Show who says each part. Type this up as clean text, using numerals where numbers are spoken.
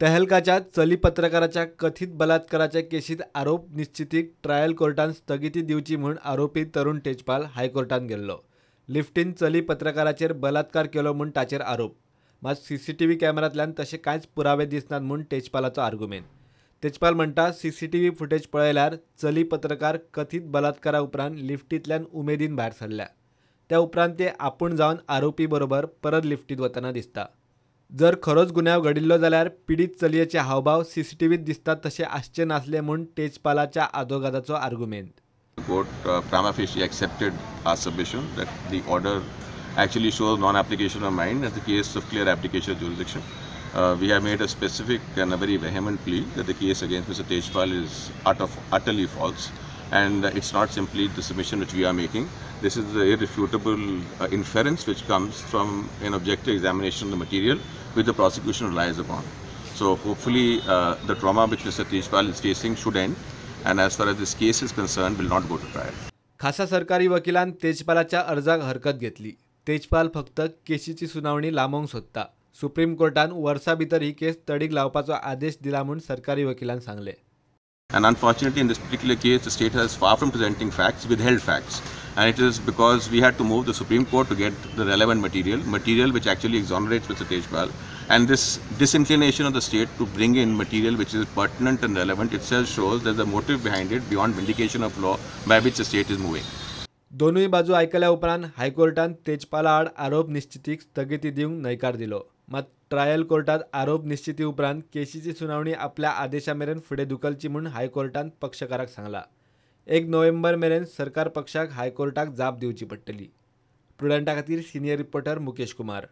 Speaker 1: तहलकाच्या चली पत्रकाराच्या कथित बलात्काराच्या केशीत आरोप निश्चितीक ट्रायल कोर्टान स्थगिती दिवची म्हूण आरोपी तरुण तेजपाल हायकोर्टान गेल्लो. लिफ्टीन चली पत्रकाराचेर बलात्कार केलो म्हूण ताचेर आरोप, मात सीसीटीव्ही कॅमेरांतल्यान तशे कांयच पुरावे दिसनात म्हूण तेजपालाचो आर्गुमेंत. तेजपाल म्हणटा, सीसीटीव्ही फुटेज पळयल्यार चली पत्रकार कथित बलात्कारा उपरांत लिफ्टींतल्यान उमेदीन भायर सरल्या. त्या उपरांत ते आपूण जावन आरोपी बरोबर परत लिफ्टींत वतना दिसता. जर खरोच गुन्यांव घडिल्लो जाल्यार पिडीत चलयेचे हावभाव सीसीटीव्हीत दिसतात तशे आसचे नासले म्हूण तेजपालाच्या आदोगादाचो आर्गुमेंत.
Speaker 2: Court prima facie accepted our submission that the order actually shows non-application of mind as the case of clear abdication of jurisdiction. We have made a specific and a very vehement plea that the case against Mr. Tejpal is utterly false, and it's not simply the submission which we are making. This is the irrefutable inference which comes from an objective examination of the material which the prosecution relies upon. So hopefully the trauma which Mr. Tejpal is facing should end, and as far as this case is concerned, will not go to trial.
Speaker 1: खासा सरकारी वकिलान तेजपालाच्या अर्जाक हरकत घेतली. तेजपाल फक्त केशीची सुनावणी लांबोवंक सोदता. Supreme कोर्टान वर्सा भितर ही केस तडीक लावपाचो आदेश दिला म्हूण सरकारी वकिलान सांगले.
Speaker 2: And unfortunately, in this particular case, the state has, far from presenting facts, withheld facts. And it is because we had to move the Supreme Court to get the relevant material, material which actually exonerates Mr. Tejpal. And this disinclination of the state to bring in material which is pertinent and relevant itself shows there's a motive behind it beyond vindication of law by which the state is moving.
Speaker 1: दोनूय बाजू आयकल्या उपरांत हायकोर्टान तेजपाला आड आरोप निश्चितीक स्थगिती दिवंक न्हयकार दिलो. मात ट्रायल कोर्टात आरोप निश्चिती उपरांत केशीची सुनावणी आपल्या आदेशा मेरेन फुडें धुकलची म्हूण हायकोर्टान पक्षकाराक सांगला. 1 नोव्हेंबर मेरेन सरकार पक्षाक हायकोर्टाक जाप दिवची पडटली. प्रुडंटा खातीर सिनियर रिपोर्टर मुकेश कुमार.